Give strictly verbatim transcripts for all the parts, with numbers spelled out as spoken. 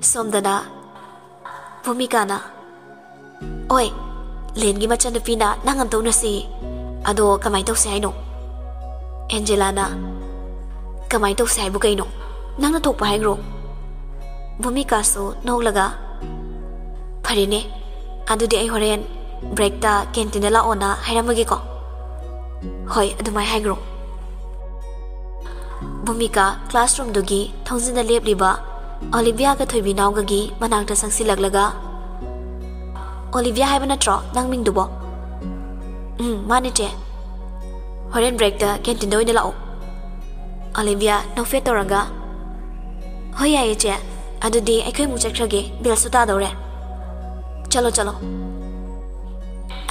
ꯁꯣꯝꯗꯅ ꯚꯨꯃꯤꯀꯥꯅ, "ꯑꯣꯏ, ꯂꯦꯟꯒꯤ ꯃꯆꯟꯅꯨꯄꯤꯅ ꯅꯪ ꯑꯝꯇ ꯎꯅꯁꯤ꯫ ꯑꯗꯣ ꯀꯃꯥꯏꯅ ꯇꯧꯁꯤ ꯍꯥꯏꯅꯣ?" ꯑꯦꯟꯖꯦꯂꯥꯅ, "ꯀꯃꯥꯏꯅ ꯇꯧꯁꯤ ꯍꯥꯏꯕꯨ ꯀꯩꯅꯣ? ꯅꯪꯅ ꯊꯣꯛꯄ ꯍꯥꯏꯈ꯭ꯔꯣ?" ꯚꯨꯃꯤꯀꯥꯁꯨ ꯅꯣꯛꯂꯒ, "ꯐꯔꯦꯅꯦ, ꯑꯗꯨꯗꯤ ꯑꯩ ꯍꯣꯔꯦꯟ ꯕ꯭ꯔꯦꯛꯇ ꯀꯦꯟꯇꯤꯟꯗ ꯂꯥꯛꯑꯣꯅ ꯍꯥꯏꯔꯝꯃꯒꯦꯀꯣ꯫ ꯍꯣꯏ, ꯑꯗꯨꯃꯥꯏ ꯍꯥꯏꯈ꯭ꯔꯣ꯫" ꯚꯨꯃꯤꯀꯥ ꯀ꯭ꯂꯥꯁꯔꯨꯝꯗꯨꯒꯤ ꯊꯣꯡꯖꯤꯟꯗ ꯂꯦꯞꯂꯤꯕ ꯑꯣꯂꯤꯚꯤꯌꯥꯒ ꯊꯣꯏꯕꯤꯅꯥꯎꯒꯒꯤ ꯃꯅꯥꯛꯇ ꯆꯪꯁꯤꯜꯂꯛꯂꯒ, "ꯑꯣꯂꯤꯚꯤꯌꯥ ꯍꯥꯏꯕ ꯅꯠꯇ꯭ꯔꯣ ꯅꯪ ꯃꯤꯡꯗꯨꯕꯣ?" "ꯎꯝ, ꯃꯥꯅꯦ ꯆꯦ꯫ ꯍꯣꯔꯦꯟ ꯕ꯭ꯔꯦꯛꯇ ꯀꯦꯟꯇꯤꯟꯗ ꯑꯣꯏꯅ ꯂꯥꯛꯑꯣ꯫" ꯑꯣꯂꯤꯚꯤꯌꯥ ꯅꯣꯛꯐꯦꯠ ꯇꯧꯔꯒ, "ꯍꯣꯏ ꯌꯥꯏꯌꯦ ꯆꯦ, ꯑꯗꯨꯗꯤ ꯑꯩꯈꯣꯏ ꯑꯃꯨꯛ ꯆꯠꯈ꯭ꯔꯒꯦ, ꯕꯦꯜꯁꯨ ꯇꯥꯗꯧꯔꯦ꯫ ꯆꯠꯂꯣ ꯆꯠꯂꯣ꯫"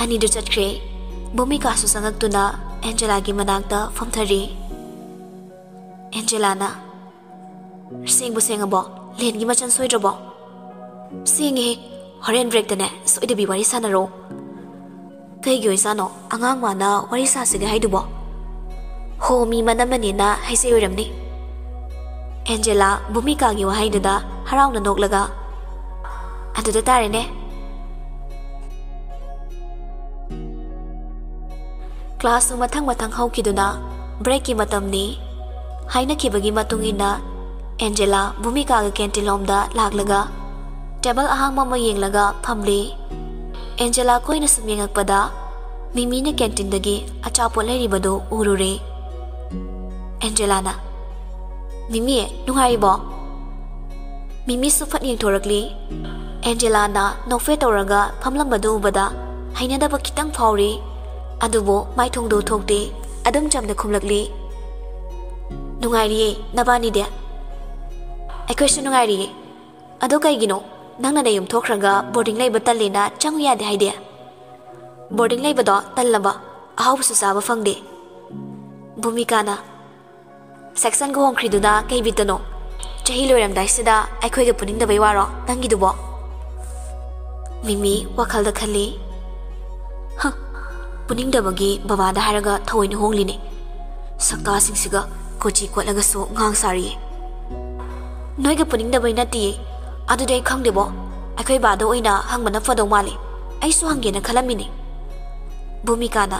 ꯑꯅꯤꯗꯨ ꯆꯠꯈ꯭ꯔꯦ꯫ ꯚꯨꯃꯤꯀꯥꯁꯨ ꯆꯪꯉꯛꯇꯨꯅ ꯑꯦꯟꯖꯦꯂꯥꯒꯤ ꯃꯅꯥꯛꯇ ꯐꯝꯊꯔꯦ꯫ ꯑꯦꯟꯖꯦꯂꯥꯅ, "ꯁꯦꯡꯕꯨ ꯁꯦꯡꯉꯕꯣ? ꯂꯦꯟꯒꯤ ꯃꯆꯟ ꯁꯣꯏꯗ꯭ꯔꯕꯣ?" "ꯁꯦꯡꯉꯦꯍꯦ꯫ ꯍꯣꯔꯦꯟ ꯕ꯭ꯔꯦꯛꯇꯅꯦ ꯁꯣꯏꯗꯕꯤ ꯋꯥꯔꯤ ꯁꯥꯟꯅꯔꯣ꯫" "ꯀꯩꯒꯤ ꯑꯣꯏꯖꯥꯠꯅꯣ ꯑꯉꯥꯡ ꯃꯥꯅ ꯋꯥꯔꯤ ꯁꯥꯁꯤꯒ ꯍꯥꯏꯗꯨꯕꯣ? ꯍꯣ, ꯃꯤ ꯃꯅꯝꯃꯅꯦꯅ ꯍꯥꯏꯖꯩ ꯑꯣꯏꯔꯝꯅꯤ꯫" ꯑꯦꯟꯖꯦꯂꯥ ꯚꯨꯃꯤꯀꯥꯒꯤ ꯋꯥꯍꯩꯗꯨꯗ ꯍꯔꯥꯎꯅ ꯅꯣꯛꯂꯒ, "ꯑꯗꯨꯗ ꯇꯥꯔꯦꯅꯦ꯫" ꯀ꯭ꯂꯥꯁꯁꯨ ꯃꯊꯪ ꯃꯊꯪ ꯍꯧꯈꯤꯗꯨꯅ ꯕ꯭ꯔꯦꯛꯀꯤ ꯃꯇꯝꯅꯤ꯫ ꯍꯥꯏꯅꯈꯤꯕꯒꯤ ꯃꯇꯨꯡ ꯏꯟꯅ ꯑꯦꯟꯖꯦꯂꯥ ꯚꯨꯃꯤꯀꯥꯒ ꯀꯦꯟꯇꯤꯟ ꯂꯣꯝꯗ ꯂꯥꯛꯂꯒ ꯇꯦꯕꯜ ꯑꯍꯥꯡꯕ ꯑꯃ ꯌꯦꯡꯂꯒ ꯐꯝꯂꯤ꯫ ꯑꯦꯟꯖꯦꯂꯥ ꯀꯣꯏꯅ ꯁꯨꯝ ꯌꯦꯡꯉꯛꯄꯗ ꯃꯤꯃꯤꯅ ꯀꯦꯟꯇꯤꯟꯗꯒꯤ ꯑꯆꯥꯄꯣꯠ ꯂꯩꯔꯤꯕꯗꯨ ꯎꯔꯨꯔꯦ꯫ ꯑꯦꯟꯖꯦꯂꯥꯅ, "ꯃꯤꯃꯤ, ꯅꯨꯡꯉꯥꯏꯔꯤꯕꯣ?" ꯃꯤꯃꯤꯁꯨ ꯐꯠ ꯌꯦꯡꯊꯣꯔꯛꯂꯤ꯫ ꯑꯦꯟꯖꯦꯂꯥꯅ ꯅꯣꯛꯐꯦꯠ ꯇꯧꯔꯒ ꯐꯝꯂꯝꯕꯗꯨ ꯎꯕꯗ ꯍꯩꯅꯗꯕ ꯈꯤꯇꯪ ꯐꯥꯎꯔꯤ꯫ ꯑꯗꯨꯕꯨ ꯃꯥꯏꯊꯣꯡꯗꯨ ꯊꯣꯛꯇꯦ, ꯑꯗꯨꯝ ꯆꯝꯅ ꯈꯨꯝꯂꯛꯂꯤ, "ꯅꯨꯡꯉꯥꯏꯔꯤꯌꯦ, ꯅꯕꯥꯅꯤꯗꯤ?" "ꯑꯩꯈꯣꯏꯁꯨ ꯅꯨꯡꯉꯥꯏꯔꯤꯌꯦ꯫ ꯑꯗꯣ ꯀꯩꯒꯤꯅꯣ ꯅꯪꯅ ꯅꯌꯨꯝ ꯊꯣꯛꯈ꯭ꯔꯒ ꯕꯣꯔꯗꯤꯡ ꯂꯩꯕ ꯇꯜꯂꯦꯅ ꯆꯪꯉꯨ ꯌꯥꯗꯦ ꯍꯥꯏꯗꯤ? ꯕꯣꯔꯗꯤꯡ ꯂꯩꯕꯗꯣ ꯇꯜꯂꯕ? ꯑꯍꯥꯎꯕꯁꯨ ꯆꯥꯕ ꯐꯪꯗꯦ꯫" ꯚꯨꯃꯤꯀꯥꯅ, "ꯁꯦꯛꯁꯟꯒ ꯍꯣꯡꯈ꯭ꯔꯤꯗꯨꯅ ꯀꯩ ꯕꯤꯠꯇꯅꯣ? ꯆꯍꯤ ꯂꯣꯏꯔꯝꯗꯥꯏꯁꯤꯗ ꯑꯩꯈꯣꯏꯒ ꯄꯨꯅꯤꯡꯗꯕꯩ ꯋꯥꯔꯣ ꯅꯪꯒꯤꯗꯨꯕꯣ?" ꯃꯤꯃꯤ ꯋꯥꯈꯜꯗ ꯈꯜꯂꯤ, "ꯍ, ꯄꯨꯅꯤꯡꯗꯕꯒꯤ ꯕꯕꯥꯗ ꯍꯥꯏꯔꯒ ꯊꯑꯣꯏꯅ ꯍꯣꯡꯂꯤꯅꯦ꯫ ꯁꯛꯇꯥꯁꯤꯡꯁꯤꯒ ꯀꯣꯆꯤ ꯀꯣꯠꯂꯒꯁꯨ ꯉꯥꯡ ꯁꯥꯔꯤꯌꯦ꯫" "ꯅꯣꯏꯒ ꯄꯨꯅꯤꯡꯗꯕꯩ ꯅꯠꯇꯤꯌꯦ, ꯑꯗꯨꯗꯤ ꯑꯩ ꯈꯪꯗꯦꯕꯣ꯫ ꯑꯩꯈꯣꯏ ꯕꯥꯗ ꯑꯣꯏꯅ ꯍꯪꯕꯅ ꯐꯗꯧ ꯃꯥꯜꯂꯤ꯫ ꯑꯩꯁꯨ ꯍꯪꯒꯦꯅ ꯈꯜꯂꯝꯃꯤꯅꯤ꯫ ꯚꯨꯃꯤꯀꯥꯅ,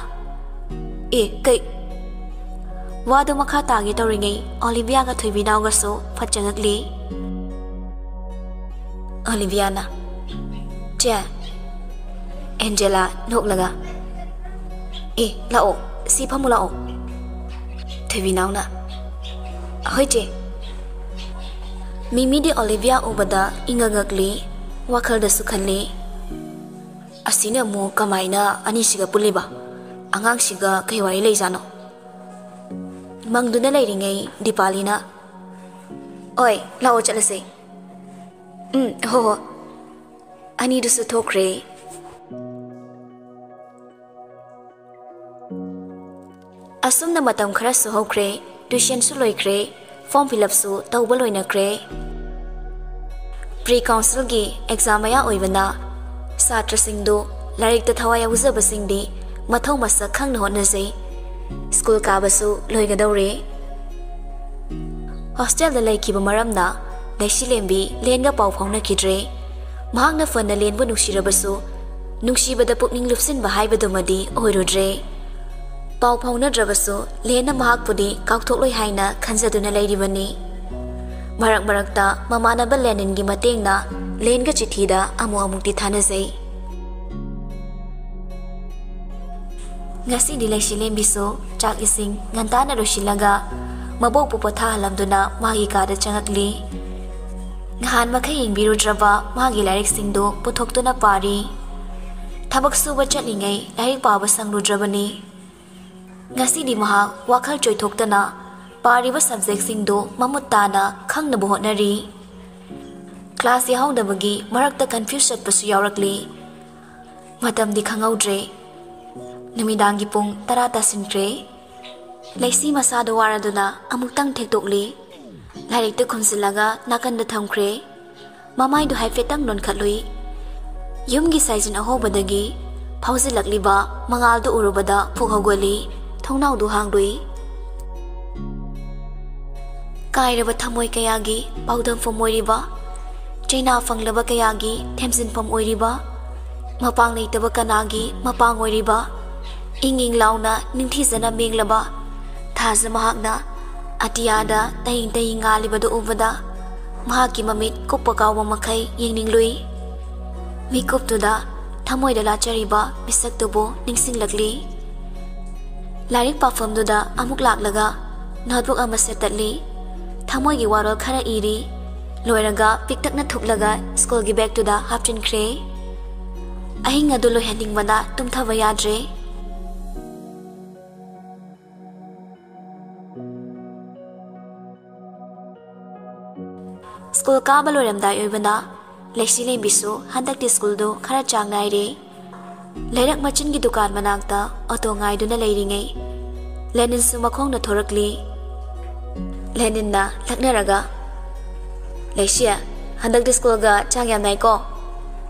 "ꯑꯦ, ꯀꯩ?" ꯋꯥꯗꯨ ꯃꯈꯥ ꯇꯥꯒꯦ ꯇꯧꯔꯤꯉꯩ ꯑꯣꯂꯤꯚꯤꯌꯥꯒ ꯊꯣꯏꯕꯤꯅꯥꯎꯒꯁꯨ ꯐꯠ ꯆꯪꯉꯛꯂꯤ꯫ ꯑꯣꯂꯤꯚꯤꯌꯥꯅ, "ꯆꯦ"꯫ ꯑꯦꯟꯖꯦꯂꯥ ꯅꯣꯛꯂꯒ, "ꯑꯦ, ꯂꯥꯛꯑꯣ, ꯁꯤ ꯐꯝꯃꯨ ꯂꯥꯛꯑꯣ"꯫ ꯊꯣꯏꯕꯤꯅꯥꯎꯅ, "ꯍꯣꯏ ꯆꯦ"꯫ ꯃꯤꯃꯤꯗꯤ ꯑꯣꯂꯤꯚꯤꯌꯥ ꯎꯕꯗ ꯏꯉꯛ ꯉꯛꯂꯤ, ꯋꯥꯈꯜꯗꯁꯨ ꯈꯜꯂꯤ, "ꯑꯁꯤꯅ ꯑꯃꯨꯛ ꯀꯃꯥꯏꯅ ꯑꯅꯤꯁꯤꯒ ꯄꯨꯜꯂꯤꯕ? ꯑꯉꯥꯡꯁꯤꯒ ꯀꯩ ꯋꯥꯔꯤ ꯂꯩꯖꯥꯠꯅꯣ?" ꯃꯪꯗꯨꯅ ꯂꯩꯔꯤꯉꯩ ꯗꯤꯄꯥꯂꯤꯅ, "ꯑꯣꯏ, ꯂꯥꯛꯑꯣ ꯆꯠꯂꯁꯦ"꯫ "ꯎꯝ, ꯍꯣ ꯍꯣ"꯫ ꯑꯅꯤꯗꯨꯁꯨ ꯊꯣꯛꯈ꯭ꯔꯦ꯫ ꯑꯁꯨꯝꯅ ꯃꯇꯝ ꯈꯔꯁꯨ ꯍꯧꯈ꯭ꯔꯦ, ꯇ꯭ꯌꯨꯁꯟꯁꯨ ꯂꯣꯏꯈ꯭ꯔꯦ, ꯐꯣꯔꯝ ꯐꯤꯜ ꯑꯞꯁꯨ ꯇꯧꯕ ꯂꯣꯏꯅꯈ꯭ꯔꯦ꯫ ꯄ꯭ꯔꯤ ꯀꯥꯎꯟꯁꯤꯜꯒꯤ ꯑꯦꯛꯖꯥꯝ ꯃꯌꯥ ꯑꯣꯏꯕꯅ ꯁꯥꯇ꯭ꯔꯁꯤꯡꯗꯨ, ꯂꯥꯏꯔꯤꯛꯇ ꯊꯋꯥꯏ ꯌꯥꯎꯖꯕꯁꯤꯡꯗꯤ ꯃꯊꯧ ꯃꯁꯛ ꯈꯪꯅ ꯍꯣꯠꯅꯖꯩ꯫ ꯁ꯭ꯀꯨꯜ ꯀꯥꯕꯁꯨ ꯂꯣꯏꯒꯗꯧꯔꯦ꯫ ꯍꯣꯁꯇꯦꯜꯗ ꯂꯩꯈꯤꯕ ꯃꯔꯝꯅ ꯂꯩꯁꯤꯂꯦꯝꯕꯤ ꯂꯦꯟꯒ ꯄꯥꯎ ꯐꯥꯎꯅꯈꯤꯗ꯭ꯔꯦ꯫ ꯃꯍꯥꯛꯅ ꯐꯅ ꯂꯦꯟꯕꯨ ꯅꯨꯡꯁꯤꯔꯕꯁꯨ, ꯅꯨꯡꯁꯤꯕꯗ ꯄꯨꯛꯅꯤꯡ ꯂꯨꯞꯁꯤꯟꯕ ꯍꯥꯏꯕꯗꯨꯃꯗꯤ ꯑꯣꯏꯔꯨꯗ꯭ꯔꯦ꯫ ꯄꯥꯎ ꯐꯥꯎꯅꯗ꯭ꯔꯕꯁꯨ, ꯂꯦꯟꯅ ꯃꯍꯥꯛꯄꯨꯗꯤ ꯀꯥꯎꯊꯣꯛꯂꯣꯏ ꯍꯥꯏꯅ ꯈꯟꯖꯗꯨꯅ ꯂꯩꯔꯤꯕꯅꯤ꯫ ꯃꯔꯛ ꯃꯔꯛꯇ ꯃꯃꯥꯟꯅꯕ ꯂꯦꯅꯤꯟꯒꯤ ꯃꯇꯦꯡꯅ ꯂꯦꯟꯒ ꯆꯤꯊꯤꯗ ꯑꯃꯨꯛ ꯑꯃꯨꯛꯇꯤ ꯊꯥꯅꯖꯩ꯫ ꯉꯁꯤꯗꯤ ꯂꯩꯁꯤꯂꯦꯝꯕꯤꯁꯨ ꯆꯥꯛ ꯏꯁꯤꯡ ꯉꯟꯇꯥꯅ ꯂꯣꯏꯁꯤꯜꯂꯒ ꯃꯕꯣꯛꯄꯨ ꯄꯣꯊꯥꯍꯜꯂꯝꯗꯨꯅ ꯃꯥꯒꯤ ꯀꯥꯗ ꯆꯪꯉꯛꯂꯤ꯫ ꯅꯍꯥꯟ ꯃꯈꯩ ꯌꯦꯡꯕꯤꯔꯨꯗ꯭ꯔꯕ ꯃꯥꯒꯤ ꯂꯥꯏꯔꯤꯛꯁꯤꯡꯗꯨ ꯄꯨꯊꯣꯛꯇꯨꯅ ꯄꯥꯔꯤ꯫ ꯊꯕꯛ ꯁꯨꯕ ꯆꯠꯂꯤꯉꯩ ꯂꯥꯏꯔꯤꯛ ꯄꯥꯕ ꯁꯪꯂꯨꯗ꯭ꯔꯕꯅꯤ꯫ ꯉꯁꯤꯗꯤ ꯃꯍꯥꯛ ꯋꯥꯈꯜ ꯆꯣꯏꯊꯣꯛꯇꯅ ꯄꯥꯔꯤꯕ ꯁꯕꯖꯦꯛꯁꯤꯡꯗꯨ ꯃꯃꯨꯠ ꯇꯥꯅ ꯈꯪꯅꯕ ꯍꯣꯠꯅꯔꯤ꯫ ꯀ꯭ꯂꯥꯁ ꯌꯥꯍꯧꯗꯕꯒꯤ ꯃꯔꯛꯇ ꯀꯟꯐ꯭ꯌꯨꯁ ꯆꯠꯄꯁꯨ ꯌꯥꯎꯔꯛꯂꯤ꯫ ꯃꯇꯝꯗꯤ ꯈꯪꯍꯧꯗ꯭ꯔꯦ꯫ ꯅꯨꯃꯤꯗꯥꯡꯒꯤ ꯄꯨꯡ ꯇꯔꯥ ꯇꯥꯁꯤꯟꯈ꯭ꯔꯦ꯫ ꯂꯩꯁꯤ ꯃꯁꯥꯗꯣ ꯋꯥꯔꯗꯨꯅ ꯑꯃꯨꯛꯇꯪ ꯊꯦꯛꯇꯣꯛꯂꯤ꯫ ꯂꯥꯏꯔꯤꯛꯇ ꯈꯨꯝꯖꯤꯜꯂꯒ ꯅꯥꯀꯟꯗ ꯊꯝꯈ꯭ꯔꯦ꯫ ꯃꯃꯥꯏꯗꯨ ꯍꯥꯏꯐꯦꯠꯇꯪ ꯅꯣꯟꯈꯠꯂꯨꯏ꯫ ꯌꯨꯝꯒꯤ ꯁꯥꯏꯖꯤꯟ ꯑꯍꯣꯕꯗꯒꯤ ꯐꯥꯎꯖꯤꯜꯂꯛꯂꯤꯕ ꯃꯉꯥꯜꯗꯨ ꯎꯔꯨꯕꯗ ꯄꯨꯛ ꯍꯧꯒꯠꯂꯤ꯫ ꯊꯣꯡꯅꯥꯎꯗꯨ ꯍꯥꯡꯂꯨꯏ꯫ ꯀꯥꯏꯔꯕ ꯊꯃꯣꯏ ꯀꯌꯥꯒꯤ ꯄꯥꯎꯗꯝꯐꯝ ꯑꯣꯏꯔꯤꯕ ꯆꯩꯅꯥ ꯐꯪꯂꯕ ꯀꯌꯥꯒꯤ ꯊꯦꯝꯖꯤꯟꯐꯝ ꯑꯣꯏꯔꯤꯕ, ꯃꯄꯥꯡ ꯂꯩꯇꯕ ꯀꯅꯥꯒꯤ ꯃꯄꯥꯡ ꯑꯣꯏꯔꯤꯕ, ꯏꯪ ꯏꯪ ꯂꯥꯎꯅ ꯅꯤꯡꯊꯤꯖꯅ ꯃꯦꯡꯂꯕ ꯊꯥꯖ ꯃꯍꯥꯛꯅ ꯑꯇꯤꯌꯥꯗ ꯇꯍꯤꯡ ꯇꯍꯤꯡ ꯉꯥꯜꯂꯤꯕꯗꯨ ꯎꯕꯗ, ꯃꯍꯥꯛꯀꯤ ꯃꯃꯤꯠ ꯀꯨꯞꯄ ꯀꯥꯎꯕ ꯃꯈꯩ ꯌꯦꯡꯅꯤꯡꯂꯨꯏ꯫ ꯃꯤꯀꯨꯞꯇꯨꯗ ꯊꯃꯣꯏꯗ ꯂꯥꯠꯆꯔꯤꯕ ꯃꯤꯁꯛꯇꯨꯕꯨ ꯅꯤꯡꯁꯤꯡꯂꯛꯂꯤ꯫ ꯂꯥꯏꯔꯤꯛ ꯄꯥꯐꯝꯗꯨꯗ ꯑꯃꯨꯛ ꯂꯥꯛꯂꯒ notebook ꯑꯃ ꯁꯦꯠꯇꯠꯂꯤ꯫ ꯊꯃꯣꯏꯒꯤ ꯋꯥꯔꯣꯜ ꯈꯔ ꯏꯔꯤ꯫ ꯂꯣꯏꯔꯒ ꯄꯤꯛꯇꯛꯅ ꯊꯨꯞꯂꯒ ꯁ꯭ꯀꯨꯜꯒꯤ ꯕꯦꯒꯇꯨꯗ ꯍꯥꯞꯆꯤꯟꯈ꯭ꯔꯦ꯫ ꯑꯍꯤꯡ ꯑꯗꯨ ꯂꯣꯏꯍꯟꯅꯤꯡꯕꯅ ꯇꯨꯝꯊꯕ ꯌꯥꯗ꯭ꯔꯦ꯫ ꯁ꯭ꯀꯨꯜ ꯀꯥꯕ ꯂꯣꯏꯔꯝꯗꯥꯏ ꯑꯣꯏꯕꯅ ꯂꯩꯁꯤ ꯂꯦꯝꯕꯤꯁꯨ ꯍꯟꯗꯛꯇꯤ ꯁ꯭ꯀꯨꯜꯗꯨ ꯈꯔ ꯆꯥꯡ ꯅꯥꯏꯔꯦ꯫ ꯂꯩꯔꯛ ꯃꯆꯤꯟꯒꯤ ꯗꯨꯀꯥꯟ ꯃꯅꯥꯛꯇ ꯑꯣꯇꯣ ꯉꯥꯏꯗꯨꯅ ꯂꯩꯔꯤꯉꯩ, ꯂꯦꯅꯤꯟꯁꯨ ꯃꯈꯣꯡꯅ ꯊꯣꯔꯛꯂꯤ꯫ ꯂꯦꯅꯤꯟꯅ ꯂꯛꯅꯔꯒ, "ꯂꯩꯁꯤ, ꯍꯟꯗꯛꯇꯤ ꯁ꯭ꯀꯨꯜꯒ ꯆꯥꯡ ꯌꯥꯝ ꯅꯥꯏꯀꯣ?"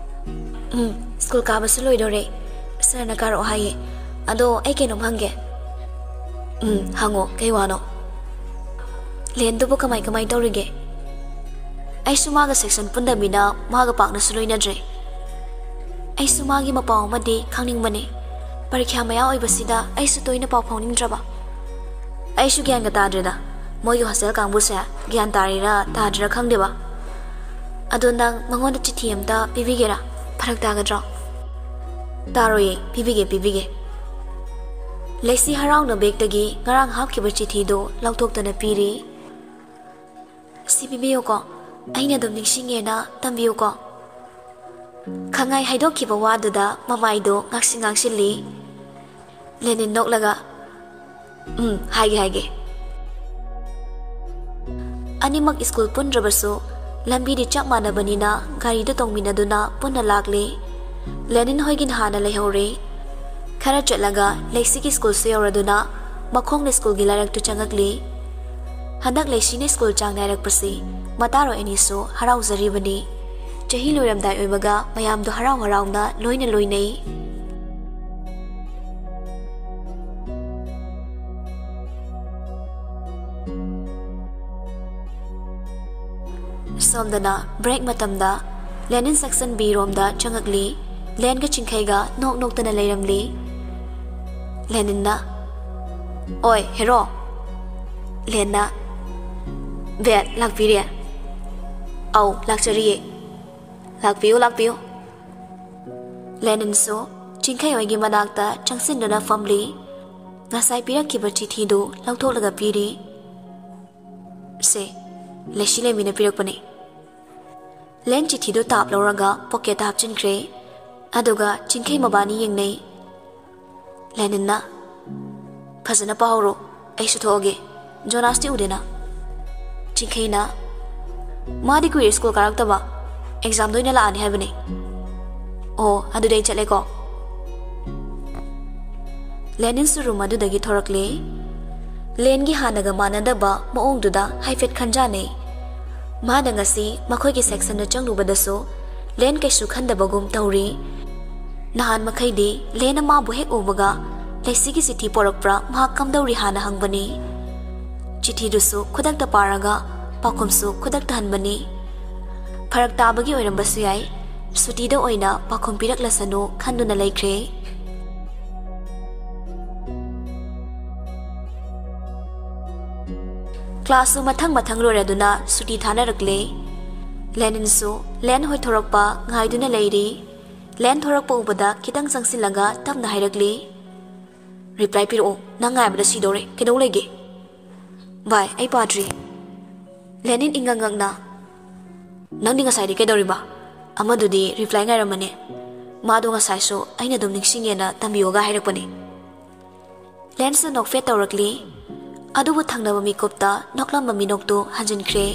"ꯎꯝ, ꯁ꯭ꯀꯨꯜ ꯀꯥꯕꯁꯨ ꯂꯣꯏꯗꯣꯔꯦ꯫ ꯁꯥꯔꯅ ꯀꯥꯔꯛꯑꯣ ꯍꯥꯏꯌꯦ꯫ ꯑꯗꯣ ꯑꯩ ꯀꯩꯅꯣꯝ ꯍꯪꯒꯦ?" "ꯎꯝ, ꯍꯪꯉꯣ, ꯀꯩ ꯋꯥꯅꯣ?" "ꯂꯦꯟꯗꯨꯕꯨ ꯀꯃꯥꯏ ꯀꯃꯥꯏ ꯇꯧꯔꯤꯒꯦ?" "ꯑꯩꯁꯨ ꯃꯥꯒ ꯁꯦꯛꯁꯟ ꯄꯨꯟꯗꯕꯅꯤꯅ ꯃꯥꯒ ꯄꯥꯛꯅꯁꯨ ꯂꯣꯏꯅꯗ꯭ꯔꯦ꯫ ꯑꯩꯁꯨ ꯃꯥꯒꯤ ꯃꯄꯥꯎ ꯑꯃꯗꯤ ꯈꯪꯅꯤꯡꯕꯅꯦ꯫ ꯄꯔꯤꯈ꯭ꯌꯥ ꯃꯌꯥ ꯑꯣꯏꯕꯁꯤꯗ ꯑꯩꯁꯨ ꯇꯣꯏꯅ ꯄꯥꯎ ꯐꯥꯎꯅꯤꯡꯗ꯭ꯔꯕ꯫ ꯑꯩꯁꯨ ꯒ꯭ꯌꯥꯟꯒ ꯇꯥꯗ꯭ꯔꯦꯗ꯫ ꯃꯣꯏꯒꯤ ꯍꯣꯁꯇꯦꯜ ꯀꯥꯡꯕꯨꯁꯦ ꯒ꯭ꯌꯥꯟ ꯇꯥꯔꯤꯔꯥ ꯇꯥꯗ꯭ꯔꯤꯔꯥ ꯈꯪꯗꯦꯕ꯫ ꯑꯗꯣ ꯅꯪ ꯃꯉꯣꯟꯗ ꯆꯤꯊꯤ ꯑꯝꯇ ꯄꯤꯕꯤꯒꯦꯔꯥ? ꯐꯔꯛ ꯇꯥꯒꯗ꯭ꯔꯣ?" "ꯇꯥꯔꯣꯏꯌꯦ, ꯄꯤꯕꯤꯒꯦ, ꯄꯤꯕꯤꯒꯦ꯫" ꯂꯩꯁꯤ ꯍꯔꯥꯎꯅ ꯕꯦꯒꯇꯒꯤ ꯉꯔꯥꯡ ꯍꯥꯞꯈꯤꯕ ꯆꯤꯊꯤꯗꯨ ꯂꯧꯊꯣꯛꯇꯨꯅ ꯄꯤꯔꯤ꯫ "ꯁꯤ ꯄꯤꯕꯤꯌꯨꯀꯣ, ꯑꯩꯅ ꯑꯗꯨꯝ ꯅꯤꯡꯁꯤꯡꯉꯦꯅ ꯇꯝꯕꯤꯌꯨꯀꯣ꯫" ꯈꯪꯉꯥꯏ ꯍꯥꯏꯗꯣꯛꯈꯤꯕ ꯋꯥꯗꯨꯗ ꯃꯃꯥꯏꯗꯣ ꯉꯥꯡꯁꯤꯡ ꯉꯥꯡꯁꯤꯜꯂꯤ꯫ ꯂꯦꯅꯤꯟ ꯅꯣꯛꯂꯒ, "ꯎꯝ, ꯍꯥꯏꯒꯦ, ꯍꯥꯏꯒꯦ꯫" ꯑꯅꯤꯃꯛ ꯁ꯭ꯀꯨꯜ ꯄꯨꯟꯗ꯭ꯔꯕꯁꯨ ꯂꯝꯕꯤꯗꯤ ꯆꯞ ꯃꯥꯟꯅꯕꯅꯤꯅ ꯒꯥꯔꯤꯗ ꯇꯣꯡꯃꯤꯟꯅꯗꯨꯅ ꯄꯨꯟꯅ ꯂꯥꯛꯂꯦ꯫ ꯂꯦꯅꯤꯟ ꯍꯣꯏꯒꯤꯅ ꯍꯥꯟꯅ ꯂꯩꯍꯧꯔꯦ꯫ ꯈꯔ ꯆꯠꯂꯒ ꯂꯩꯁꯤꯒꯤ ꯁ꯭ꯀꯨꯜꯁꯨ ꯌꯧꯔꯗꯨꯅ ꯃꯈꯣꯡꯅ ꯁ꯭ꯀꯨꯜꯒꯤ ꯂꯥꯏꯔꯛꯇꯨ ꯆꯪꯉꯛꯂꯤ꯫ ꯍꯟꯗꯛ ꯂꯩꯁꯤꯅ ꯁ꯭ꯀꯨꯜ ꯆꯥꯡ ꯅꯥꯏꯔꯛꯄꯁꯤ ꯃꯇꯥꯔꯣꯏ ꯑꯅꯤꯁꯨ ꯍꯔꯥꯎꯖꯔꯤꯕꯅꯤ꯫ ꯆꯍꯤ ꯂꯣꯏꯔꯝꯗꯥꯏ ꯑꯣꯏꯕꯒ ꯃꯌꯥꯝꯗꯣ ꯍꯔꯥꯎ ꯍꯔꯥꯎꯅ ꯂꯣꯏꯅ ꯂꯣꯏꯅꯩ꯫ ꯁꯣꯝꯗꯅ break ꯃꯇꯝꯗ ꯂꯦꯅꯤꯟ section B ꯔꯣꯝꯗ ꯆꯪꯉꯛꯂꯤ꯫ ꯂꯦꯟꯒ ꯆꯤꯡꯈꯩꯒ ꯅꯣꯛ ꯅꯣꯛꯇꯅ ꯂꯩꯔꯝꯂꯤ꯫ ꯂꯦꯅꯤꯟꯅ, "ꯑꯣꯏ, ꯍꯦꯔꯣ!" ꯂꯦꯟꯅ, "ꯕꯦꯠ, ꯂꯥꯛꯄꯤꯔꯦ?" "ꯑꯧ, ꯂꯥꯛꯆꯔꯤꯌꯦ꯫ ꯂꯥꯛꯄꯤꯌꯨ, ꯂꯥꯛꯄꯤꯌꯨ꯫" ꯂꯦꯅꯤꯟꯁꯨ ꯆꯤꯡꯈꯩ ꯍꯣꯏꯒꯤ ꯃꯅꯥꯛꯇ ꯆꯪꯁꯤꯟꯗꯨꯅ ꯐꯝꯂꯤ꯫ ꯉꯁꯥꯏ ꯄꯤꯔꯛꯈꯤꯕ ꯆꯤꯊꯤꯗꯨ ꯂꯧꯊꯣꯛꯂꯒ ꯄꯤꯔꯤ꯫ "ꯁꯦ, ꯂꯩꯁꯤ ꯂꯩꯃꯤꯅ ꯄꯤꯔꯛꯄꯅꯦ꯫" ꯂꯦꯟ ꯆꯤꯊꯤꯗꯨ ꯇꯥꯞ ꯂꯧꯔꯒ ꯄꯣꯀꯦꯠꯇ ꯍꯥꯞꯆꯤꯟꯈ꯭ꯔꯦ꯫ ꯑꯗꯨꯒ ꯆꯤꯡꯈꯩ ꯃꯕꯥꯅꯤ ꯌꯦꯡꯅꯩ꯫ ꯂꯦꯅꯤꯟꯅ, "ꯐꯖꯅ ꯄꯥꯍꯧꯔꯣ, ꯑꯩꯁꯨ ꯊꯣꯛꯑꯒꯦ꯫ ꯖꯣꯅꯥꯁꯇꯤ ꯎꯗꯦꯅ?" ꯆꯤꯡꯈꯩꯅ, "ꯃꯥꯗꯤ ꯀꯨꯏꯔꯦ ꯁ꯭ꯀꯨꯜ ꯀꯥꯔꯛꯇꯕ, examꯗ ꯑꯣꯏꯅ ꯂꯥꯛꯑꯅꯤ ꯍꯥꯏꯕꯅꯦ꯫" "ꯑꯣ, ꯑꯗꯨꯗꯤ ꯑꯩ ꯆꯠꯂꯦꯀꯣ꯫" ꯂꯦꯅꯤꯟꯁꯨ ꯔꯨꯝ ꯑꯗꯨꯗꯒꯤ ꯊꯣꯔꯛꯂꯦ꯫ ꯂꯦꯟꯒꯤ ꯍꯥꯟꯅꯒ ꯃꯥꯟꯅꯗꯕ ꯃꯑꯣꯡꯗꯨꯗ ꯍꯥꯏꯐꯦꯠ ꯈꯟꯖꯥꯅꯩ꯫ ꯃꯥꯅ ꯉꯁꯤ ꯃꯈꯣꯏꯒꯤ sectionꯗ ꯆꯪꯂꯨꯕꯗꯁꯨ ꯂꯦꯟ ꯀꯩꯁꯨ ꯈꯟꯗꯕꯒꯨꯝ ꯇꯧꯔꯤ꯫ ꯅꯍꯥꯟ ꯃꯈꯩꯗꯤ ꯂꯦꯟꯅ ꯃꯥꯕꯨ ꯍꯦꯛ ꯎꯕꯒ ꯂꯩꯁꯤꯒꯤ ꯆꯤꯊꯤ ꯄꯣꯔꯛꯄ꯭ꯔꯥ, ꯃꯍꯥꯛ ꯀꯝꯗꯧꯔꯤ ꯍꯥꯟꯅ ꯍꯪꯕꯅꯤ꯫ ꯆꯤꯊꯤꯗꯨꯁꯨ ꯈꯨꯗꯛꯇ ꯄꯥꯔꯒ ꯄꯥꯎꯈꯨꯝꯁꯨ ꯈꯨꯗꯛꯇ ꯍꯟꯕꯅꯤ꯫ ꯐꯔꯛ ꯇꯥꯕꯒꯤ ꯑꯣꯏꯔꯝꯕꯁꯨ ꯌꯥꯏ꯫ ꯁꯨꯇꯤꯗ ꯑꯣꯏꯅ ꯄꯥꯎꯈꯨꯝ ꯄꯤꯔꯛꯂꯁꯅꯨ ꯈꯟꯗꯨꯅ ꯂꯩꯈ꯭ꯔꯦ꯫ ꯀ꯭ꯂꯥꯁꯁꯨ ꯃꯊꯪ ꯃꯊꯪ ꯂꯣꯏꯔꯗꯨꯅ ꯁꯨꯇꯤ ꯊꯥꯅꯔꯛꯂꯦ꯫ ꯂꯦꯅꯤꯟꯁꯨ ꯂꯦꯟ ꯍꯣꯏ ꯊꯣꯔꯛꯄ ꯉꯥꯏꯗꯨꯅ ꯂꯩꯔꯤ꯫ ꯂꯦꯟ ꯊꯣꯔꯛꯄ ꯎꯕꯗ ꯈꯤꯇꯪ ꯆꯪꯁꯤꯜꯂꯒ ꯇꯞꯅ ꯍꯥꯏꯔꯛꯂꯤ, "Reply ꯄꯤꯔꯛꯑꯣ, ꯅꯪ ꯉꯥꯏꯕꯗ ꯁꯤꯗꯧꯔꯦ꯫ ꯀꯩꯗꯧ ꯂꯩꯒꯦ?" "ꯚꯥꯏ, ꯑꯩ ꯄꯥꯗ꯭ꯔꯤ꯫" ꯂꯦꯅꯤꯟ ꯏꯉꯛ ꯉꯛꯅ, "ꯅꯪꯗꯤ ꯉꯁꯥꯏꯗꯤ ꯀꯩꯗꯧꯔꯤꯕ?" "ꯑꯃꯗꯨꯗꯤ reply ꯉꯥꯏꯔꯝꯕꯅꯦ꯫ ꯃꯥꯗꯣ ꯉꯁꯥꯏꯁꯨ ꯑꯩꯅ ꯑꯗꯨꯝ ꯅꯤꯡꯁꯤꯡꯉꯦꯅ ꯇꯝꯕꯤꯌꯣꯒ ꯍꯥꯏꯔꯛꯄꯅꯦ꯫" ꯂꯦꯟꯁꯅ ꯅꯣꯛꯐꯦꯠ ꯇꯧꯔꯛꯂꯤ꯫ ꯑꯗꯨꯕꯨ ꯊꯪꯅꯕ ꯃꯤꯀꯨꯞꯇ ꯅꯣꯛꯂꯝꯕ ꯃꯤꯅꯣꯛꯇꯨ ꯍꯟꯖꯤꯟꯈ꯭ꯔꯦ꯫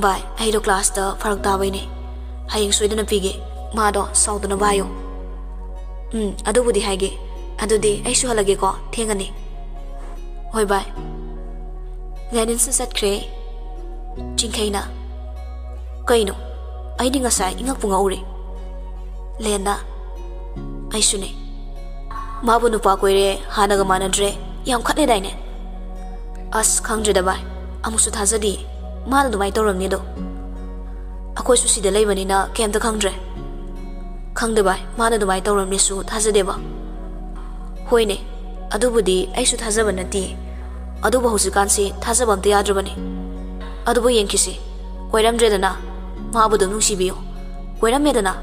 "ꯚꯥꯏ, ꯑꯩꯗꯣ ꯀ꯭ꯂꯥꯁꯇ ꯐꯔꯛ ꯇꯥꯕꯩꯅꯦ꯫ ꯍꯌꯦꯡ ꯁꯣꯏꯗꯅ ꯄꯤꯒꯦ꯫ ꯃꯥꯗꯣ ꯁꯥꯎꯗꯅꯕ ꯍꯥꯏꯌꯣ꯫" "ꯎꯝ, ꯑꯗꯨꯕꯨꯗꯤ ꯍꯥꯏꯒꯦ꯫ ꯑꯗꯨꯗꯤ ꯑꯩꯁꯨ ꯍꯜꯂꯒꯦꯀꯣ, ꯊꯦꯡꯉꯅꯤ꯫" "ꯍꯣꯏ ꯚꯥꯏ꯫" ꯂꯦꯅꯤꯟꯁꯨ ꯆꯠꯈ꯭ꯔꯦ꯫ ꯆꯤꯡꯈꯩꯅ, "ꯀꯩꯅꯣ? ꯑꯩꯗꯤ ꯉꯁꯥꯏ ꯏꯉꯛꯄꯨ ꯉꯛꯎꯔꯦ꯫" ꯂꯦꯟꯅ, "ꯑꯩꯁꯨꯅꯦ꯫ ꯃꯥꯕꯨ ꯅꯨꯄꯥ ꯀꯣꯏꯔꯦ, ꯍꯥꯟꯅꯒ ꯃꯥꯟꯅꯗ꯭ꯔꯦ, ꯌꯥꯝ ꯈꯠꯂꯦꯗꯥꯏꯅꯦ?" "ꯑꯁ, ꯈꯪꯗ꯭ꯔꯦꯗ ꯚꯥꯏ, ꯑꯃꯨꯛꯁꯨ ꯊꯥꯖꯗꯤꯌꯦ꯫" ꯃꯥꯅ ꯑꯗꯨꯃꯥꯏꯅ ꯇꯧꯔꯝꯅꯤꯗꯣ꯫ ꯑꯩꯈꯣꯏꯁꯨ ꯁꯤꯗ ꯂꯩꯕꯅꯤꯅ ꯀꯩꯝꯇ ꯈꯪꯗ꯭ꯔꯦ꯫ ꯈꯪꯗꯦ ꯚꯥꯏ, ꯃꯥꯅ ꯑꯗꯨꯃꯥꯏꯅ ꯇꯧꯔꯝꯅꯤꯁꯨ ꯊꯥꯖꯗꯦꯕ꯫ ꯍꯣꯏꯅꯦ, ꯑꯗꯨꯕꯨꯗꯤ ꯑꯩꯁꯨ ꯊꯥꯖꯕ ꯅꯠꯇꯦ꯫ ꯑꯗꯨꯕꯨ ꯍꯧꯖꯤꯛꯀꯥꯟꯁꯤ ꯊꯥꯖꯕ ꯑꯝꯇ ꯌꯥꯗ꯭ꯔꯕꯅꯤ꯫ ꯑꯗꯨꯕꯨ ꯌꯦꯡꯈꯤꯁꯤ, ꯀꯣꯏꯔꯝꯗ꯭ꯔꯦꯗꯅ, ꯃꯥꯕꯨ ꯑꯗꯨꯝ ꯅꯨꯡꯁꯤꯕꯤꯌꯨ꯫ ꯀꯣꯏꯔꯝꯃꯦꯗꯅ,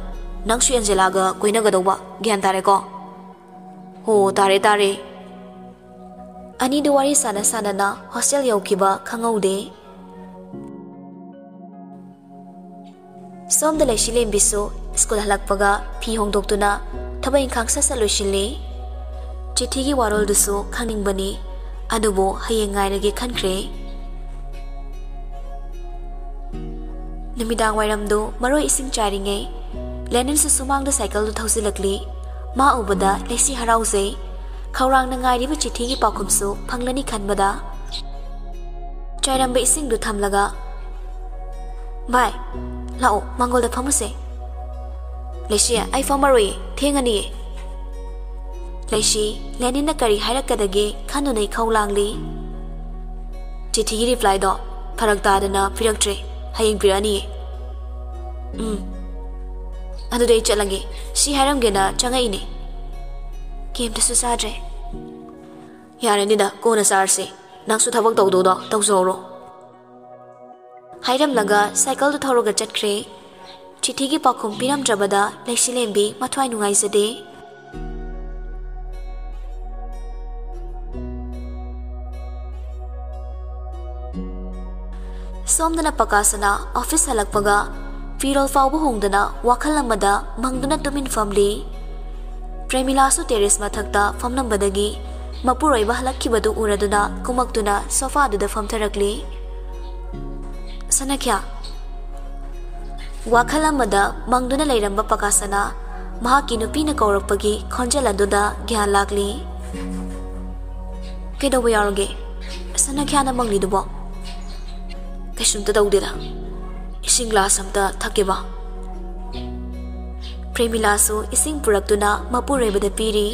ꯅꯪꯁꯨ ꯑꯦꯟꯖꯦꯂꯥꯒ ꯀꯣꯏꯅꯒꯗꯧꯕ, ꯒ꯭ꯌꯥꯟ ꯇꯥꯔꯦꯀꯣ? ꯍꯣ, ꯇꯥꯔꯦ, ꯇꯥꯔꯦ꯫ ꯑꯅꯤꯗꯨ ꯋꯥꯔꯤ ꯁꯥꯟꯅ ꯁꯥꯟꯅꯅ ꯍꯣꯁꯇꯦꯜ ꯌꯧꯈꯤꯕ ꯈꯪꯍꯧꯗꯦ꯫ ꯁꯣꯝꯗ ꯂꯩꯁꯤꯂꯦꯝꯕꯤꯁꯨ ꯁ꯭ꯀꯨꯜ ꯍꯜꯂꯛꯄꯒ ꯐꯤ ꯍꯣꯡꯗꯣꯛꯇꯨꯅ ꯊꯕꯛ ꯏꯪꯈꯥꯡ ꯁꯠ ꯁꯠ ꯂꯣꯏꯁꯤꯜꯂꯤ꯫ ꯆꯤꯊꯤꯒꯤ ꯋꯥꯔꯣꯜꯗꯨꯁꯨ ꯈꯪꯅꯤꯡꯕꯅꯤ, ꯑꯗꯨꯕꯨ ꯍꯌꯦꯡ ꯉꯥꯏꯔꯒꯦ ꯈꯟꯈ꯭ꯔꯦ꯫ ꯅꯨꯃꯤꯗꯥꯡ ꯋꯥꯏꯔꯝꯗꯨ ꯃꯔꯣꯏ ꯏꯁꯤꯡ ꯆꯥꯏꯔꯤꯉꯩ ꯂꯦꯅꯤꯟꯁꯨ ꯁꯨꯃꯥꯡꯗ ꯁꯥꯏꯀꯜꯗꯨ ꯊꯧꯖꯤꯜꯂꯛꯂꯤ꯫ ꯃꯥ ꯎꯕꯗ ꯂꯩꯁꯤ ꯍꯔꯥꯎꯖꯩ꯫ ꯈꯧꯔꯥꯡꯅ ꯉꯥꯏꯔꯤꯕ ꯆꯤꯊꯤꯒꯤ ꯄꯥꯎꯈꯨꯝꯁꯨ ꯐꯪꯂꯅꯤ ꯈꯟꯕꯗ ꯆꯥꯏꯔꯝꯕ ꯏꯁꯤꯡꯗꯨ ꯊꯝꯂꯒ, "ꯚꯥꯏ, ꯂꯥꯛꯑꯣ, ꯃꯥꯡꯒꯣꯜꯗ ꯐꯝꯃꯨꯁꯦ꯫" "ꯂꯩꯁꯤ, ꯑꯩ ꯐꯝꯃꯔꯣꯏꯌꯦ, ꯊꯦꯡꯉꯅꯤꯌꯦ꯫" ꯂꯩꯁꯤ, ꯂꯦꯅꯤꯟꯅ ꯀꯔꯤ ꯍꯥꯏꯔꯛꯀꯗꯒꯦ ꯈꯟꯗꯨꯅ ꯏꯈꯧ ꯂꯥꯡꯂꯤ꯫ "ꯆꯤꯊꯤꯒꯤ ꯔꯤꯄ꯭ꯂꯥꯏꯗꯣ ꯐꯔꯛ ꯇꯥꯗꯅ ꯄꯤꯔꯛꯇ꯭ꯔꯦ, ꯍꯌꯦꯡ ꯄꯤꯔꯛꯑꯅꯤꯌꯦ꯫" "ꯎꯝ, ꯑꯗꯨꯗꯤ ꯑꯩ ꯆꯠꯂꯒꯦ, ꯁꯤ ꯍꯥꯏꯔꯝꯒꯦꯅ ꯆꯪꯉꯛꯏꯅꯦ꯫" "ꯀꯩꯝꯇꯁꯨ ꯆꯥꯗ꯭ꯔꯦ꯫" "ꯌꯥꯔꯅꯤꯗ, ꯀꯣꯟꯅ ꯆꯥꯔꯁꯦ, ꯅꯪꯁꯨ ꯊꯕꯛ ꯇꯧꯗꯧꯗꯣ ꯇꯧꯖꯍꯧꯔꯣ꯫" ꯍꯥꯏꯔꯝꯂꯒ ꯁꯥꯏꯀꯜꯗꯨ ꯊꯧꯔꯒ ꯆꯠꯈ꯭ꯔꯦ꯫ ꯆꯤꯊꯤꯒꯤ ꯄꯥꯎꯈꯨꯝ ꯄꯤꯔꯝꯗ꯭ꯔꯕꯗ ꯂꯩꯁꯤꯂꯦꯝꯕꯤ ꯃꯊ꯭ꯋꯥꯏ ꯅꯨꯡꯉꯥꯏꯖꯗꯦ꯫ ꯁꯣꯝꯗꯅ ꯄꯀꯥꯁꯅꯥ ꯑꯣꯐꯤꯁ ꯍꯜꯂꯛꯄꯒ ꯐꯤꯔꯣꯜ ꯐꯥꯎꯕ ꯍꯣꯡꯗꯅ ꯋꯥꯈꯜ ꯑꯃꯗ ꯃꯪꯗꯨꯅ ꯇꯨꯃꯤꯟ ꯐꯝꯂꯤ꯫ ꯄ꯭ꯔꯦꯃꯤꯂꯥꯁꯨ ꯇꯦꯔꯦꯁ ꯃꯊꯛꯇ ꯐꯝꯂꯝꯕꯗꯒꯤ ꯃꯄꯨꯔꯣꯏꯕ ꯍꯜꯂꯛꯈꯤꯕꯗꯨ ꯎꯔꯗꯨꯅ ꯀꯨꯝꯃꯛꯇꯨꯅ ꯁꯣꯐꯥꯗꯨꯗ ꯐꯝꯊꯔꯛꯂꯤ꯫ "ꯁꯅꯈ꯭ꯌꯥ꯫" ꯋꯥꯈꯜ ꯑꯃꯗ ꯃꯪꯗꯨꯅ ꯂꯩꯔꯝꯕ ꯄꯀꯥꯁꯅꯥ ꯃꯍꯥꯛꯀꯤ ꯅꯨꯄꯤꯅ ꯀꯧꯔꯛꯄꯒꯤ ꯈꯣꯟꯖꯦꯜ ꯑꯗꯨꯗ ꯒ꯭ꯌꯥꯟ ꯂꯥꯛꯂꯤ꯫ "ꯀꯩꯗꯧꯕ ꯌꯥꯎꯔꯒꯦ ꯁꯅꯈ꯭ꯌꯥꯅ ꯃꯪꯂꯤꯗꯨꯕꯣ?" "ꯀꯩꯁꯨꯝꯇ ꯇꯧꯗꯦꯗ, ꯏꯁꯤꯡ ꯒ꯭ꯂꯥꯁ ꯑꯝꯇ ꯊꯛꯀꯦꯕ꯫" ꯄ꯭ꯔꯦꯃꯤꯂꯥꯁꯨ ꯏꯁꯤꯡ ꯄꯨꯔꯛꯇꯨꯅ ꯃꯄꯨꯔꯣꯏꯕꯗ ꯄꯤꯔꯤ꯫